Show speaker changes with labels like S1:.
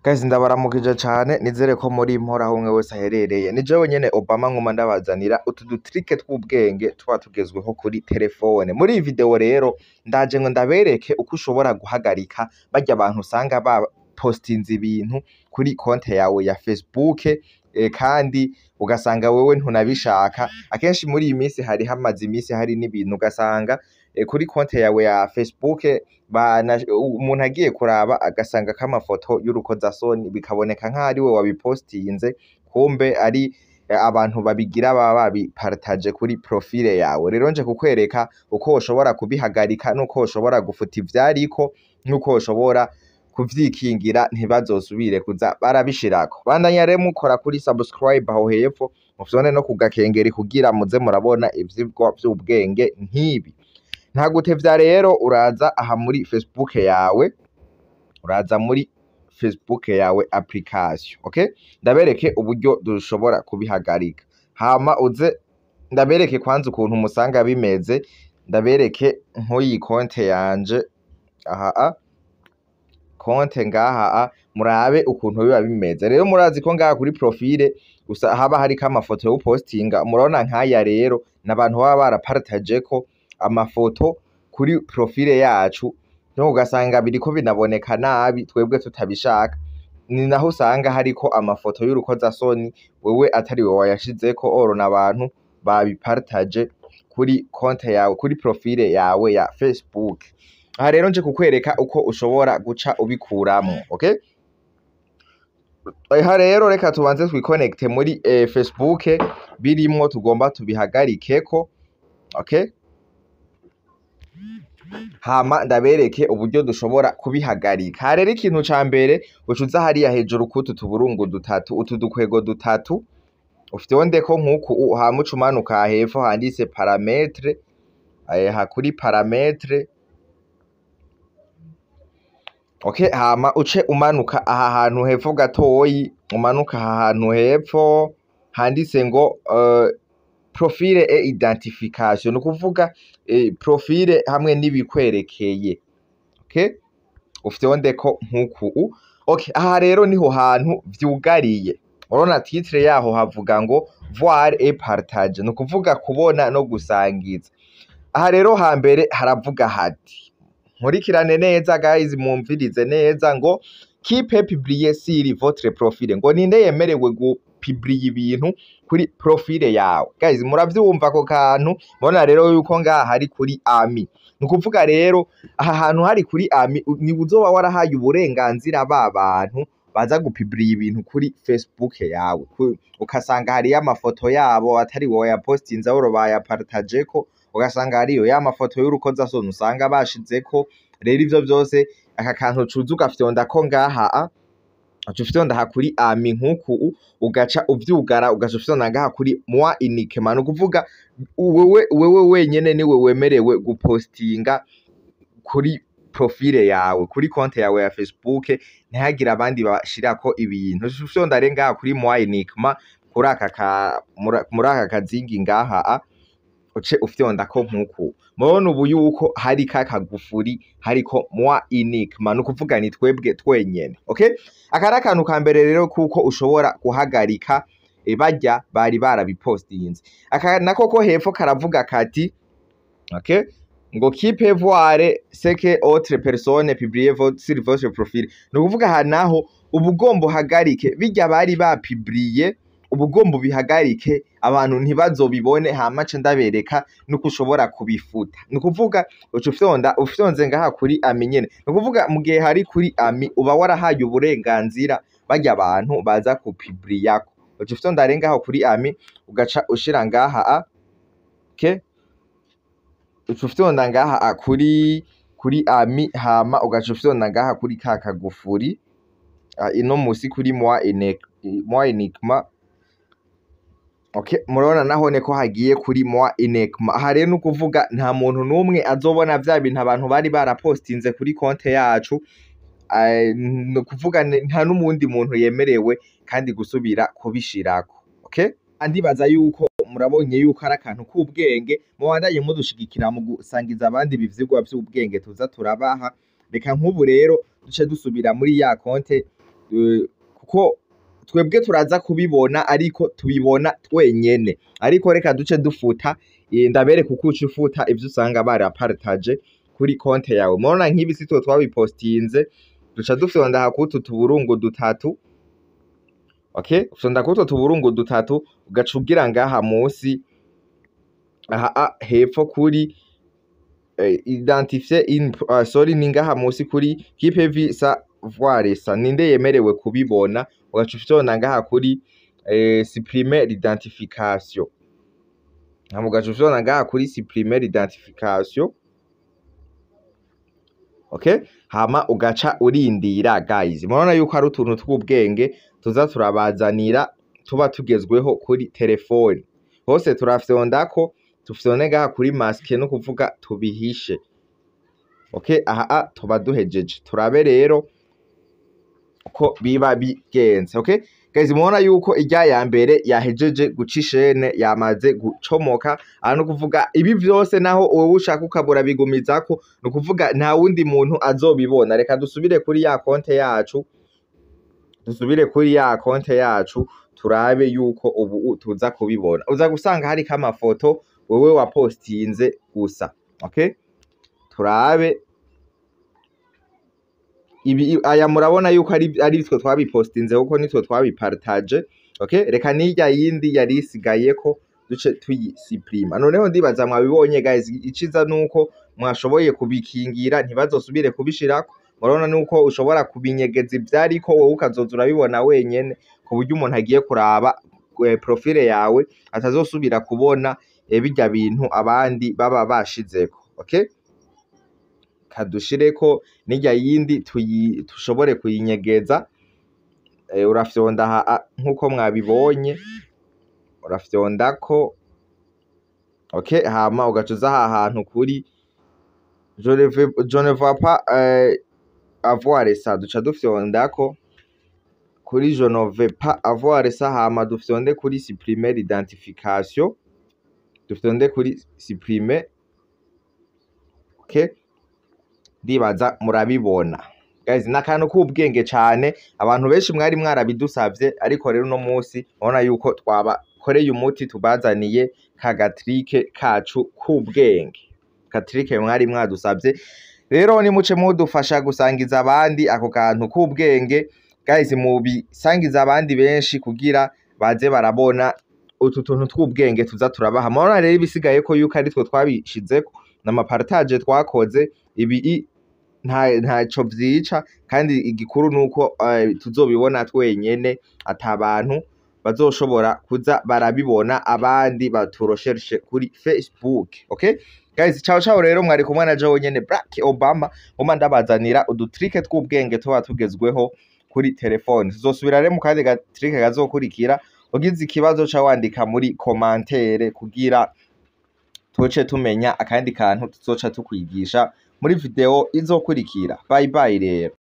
S1: Guys, ndabaramukije cane, nizere ko muri impora aho umwe wese aherereye. Ni jewe nyene Obama, nkuma ndabazanira utu du trucs tw'ubwenge tuba tugezweho kuri telefone. Muri iyi video rero ndaje ngo ndabereke uko ushobora guhagarika barya abantu usanga bapostinze ibintu kuri konte yawe ya Facebook, kandi ugasanga wewe ntunabishaka. Akenshi muri iyi minsi hari hamaze iminsi hari n'ibintu ugasanga kuri konte yawe ya Facebook umuntu agiye kuraba agasanga k'amafoto y'urukozasoni, bikaboneka nk'aho ari we wabipostinze, kumbe ari abantu babigira baba babipartaje kuri profile yawe. Rero nje kukwereka uko woshobora kubihagarika, n'uko woshobora gufuta ivyariko, n'uko woshobora kuvyikingira ntibazosubire kuza barabishirako. Bandanya rero mukora kuri subscribe aho hepfo, mufyonde no kugakengeri kugira muze murabona ivyigwa vy'ubwenge nk'ibi. Nta gutevya rero, uraza aha muri Facebook yawe, uraza muri Facebook yawe application, okay? Ndabereke uburyo dushobora kubihagarika. Hama uze ndabereke kwanza ukuntu musanga bimeze, ndabereke nk'uyi konte yanje aha, a konte ngaha a murabe ukuntu biba bimeze. Rero murazi ko ngaha kuri profile gusa haba hariko amafoto yo postinga. Murabona nk'aya rero n'abantu baba barapartajeko amafoto kuri profile yacu, no ugasanga biriko binaboneka nabi twebwe tutabishaka. Ni naho usanga hariko amafoto y'urukozasoni, wewe atari wewe wayashizeko, oro n'abantu babipartaje kuri konte yawe, kuri profile yawe ya Facebook. Aha rero nje kukwereka uko ushobora guca ubikuramwo, okay? Aha rero reka tubanze twikonekte muri Facebook birimwo tugomba tubihagarikeko, okay? Hama ndabereke uburyo dushobora kubihagarika. Rero ikintu ca mbere, uca uza hariya hejuru kutu tuburungu dutatu, utu dukwego dutatu, ufyondeko nkuku, hama uca umanuka hepfo handitse paramètres, aha kuri paramètres, okay. Hama uce umanuka aha hantu hepfo gatoyi, umanuka aha hantu hepfo handitse ngo profile et identification, ni ukuvuga profile hamwe n'ibikwerekeye, okay? Ufyondeko nkuku, okay. Aha rero niho hantu vyugariye. Urabona titre yaho havuga ngo voir et partager, ni ukuvuga kubona no gusangiza. Aha rero hambere haravuga hati, nkurikirane neza guys, mumvirize neza, ngo qui peut publier sur votre profil? Ngo ninde yemerewe gupublier ibintu kuri profile yawe? Guys, muravyumva ako kantu? Mubona rero yuko ngaha hari kuri amis. Ni ukuvuga rero aha hantu hari kuri amis, ni uzoba warahaye uburenganzira ba bantu baza gupublier ibintu kuri Facebook yawe, ukasanga hariyo amafoto yabo atari wowe yapostinze, ahubwo bayapartajeko, ugasanga hariyo ya mafoto y'urukozasoni usanga bashizeko. Rero ivyo vyose, aka kantu cuza ugafyondako ngaha, a uca ufyonda aha kuri amis nkuku, ugaca uvyugara, ugaca ufyonda ngaha kuri moi uniquement. Ni ukuvuga wewe wenyene niwe wemerewe gupostinga kuri profile yawe, kuri konte yawe ya Facebook, ntihagire abandi bashirako ibintu. Uca ufyonda rero ngaha kuri moi uniquement, kuri aka ka muri aka kazingi ngaha, a uce ufyondako nkuku. Murabona ubu yuko hari ka kagufuri hariko moi uniquement, ni ukuvuga ni twebwe twenyene, okay? Aka ari akantu ka mbere rero kuko ushobora guhagarika barya bari barabipostinze. Aka nako ko hepfo karavuga kati, okay, ngo qui peut voir ce que autre personne publie sur votre profil? Ni ukuvuga aha naho uba ugomba uhagarike birya bari bapubliye, uba ugomba ubihagarike abantu ntibazobibone. Hama nce ndabereka nuko ushobora kubifuta. Ni ukuvuga uca ufyonda, ufyonze ngaha kuri amis nyene. Ni ukuvuga mu gihe hari kuri amis, uba warahaye uburenganzira barya abantu baza kupubliyako. Uca ufyonda rero ngaho kuri amis, ugaca ushira ngaha a, okay? Uca ufyonda ngaha a kuri amis, hama ugaca ufyonda ngaha kuri ka kagufuri ino musi kuri moi uniquement, okay? Murabona nahone ko hagiye kuri moi uniquement. Aha rero ni ukuvuga nta muntu n'umwe azobona vya bintu abantu bari barapostinze kuri konte yacu. Ni ukuvuga nta n'umundi muntu yemerewe kandi gusubira kubishirako, okay? Andibaza yuko murabonye yuko ari akantu k'ubwenge. Mubandanye mudushigikira mu gusangiza abandi ibi vyigwa vy'ubwenge tuza turabaha. Reka nk'ubu rero duce dusubira muri ya konte. Kuko twebwe turaza kubibona, ariko tubibona twenyene. Ariko reka duce dufuta, ndabereka uko uca ufuta ivyo usanga barapartaje kuri konte yawe. Murabona nk'ibi si twe twabipostinze, duca dufyonda aha k'utu tuburungu dutatu. Okay, ufyonda k'utwo tuburungu dutatu, ugaca ugira ngaha musi aha hepfo kuri identifier in, sorry, ni ngaha musi kuri qui peut ça voir ça, ninde yemerewe kubibona. Ugaca ufyonda ngaha kuri supprimer l'identification. Hama ugaca ufyonda ngaha kuri supprimer l'identification. Okay, hama ugaca urindira. Guys, murabona yuko ari utuntu tw'ubwenge tuza turabazanira, tuba tugezweho kuri telefoni hose. Turafyondako, tufyonde ngaha kuri masquer, no kuvuga tubihishe. Okay, aha tuba duhejeje. Turabe rero uko biba bigenze. Okay guys, mubona yuko irya ya mbere yahejeje guca ishene, yamaze gucomoka. Aha no kuvuga ibi vyose, naho wowe ushaka ukabura bigumizako, ni ukuvuga nta wundi muntu azobibona. Reka dusubire kuri ya konte yacu, dusubire kuri ya konte yacu, turabe yuko ubu tuza kubibona. Uza gusanga hariko amafoto wewe wapostinze gusa. Okay, turabe ibi. Aya murabona yuko ari twe twabipostinze, kuko nitwe twabipartaje. Okay, reka n'irya yindi yari isigayeko duce tuyisiprima. Noneho ndibaza mwabibonye guys. Iciza nuko mwashoboye kubikingira ntibazosubire kubishirako. Murabona nuko ushobora kubinyegeza ivyariko, wowe ukazoza urabibona wenyene, ku buryo umuntu agiye kuraba profile yawe atazosubira kubona birya bintu abandi baba bashizeko. Okay, kadushireko n'irya yindi tushobore kuyinyegeza. Urafyonda aha nkuko mwabibonye, urafyondako. Okay, hama ugaca uza aha hantu kuri je ne vois pas avoir ça. Duca dufyondako kuri je ne veux pas avoir ça, hama dufyonde kuri supprimer l'identification, dufyonde kuri supprimer. Okay, ndibaza murabibona guys, ni akantu k'ubwenge cane. Abantu benshi mwari mwarabidusavye, ariko rero uno musi urabona yuko twabakoreye umuti, tubazaniye ka ga trick kacu k'ubwenge, ka trick mwari mwadusavye. Rero nimuce mudufasha gusangiza abandi ako kantu k'ubwenge guys, mubisangiza abandi benshi kugira baze barabona utu tuntu tw'ubwenge tuza turabaha. Murabona rero ibisigaye ko yuko ari twe twabishizeko n'ama partage twakoze. Ibi ntaco vyica, kandi igikuru nuko tuzobibona twenyene, ata bantu bazoshobora kuza barabibona abandi baturoshershe kuri Facebook. Okay guys, ciao ciao. Rero mwari kumwe na Joe nyene Black Obama, ngoma ndabazanira udu trick tw'ubwenge tuba tugezweho kuri telefone. Tuzosubira rero mu kandi ga trick kazokurikira. Ugize ikibazo ca wandika muri commentaire kugira tuce tumenya akandi kantu tuzoca tukwigisha muri video izokurikira. Bye bye rero.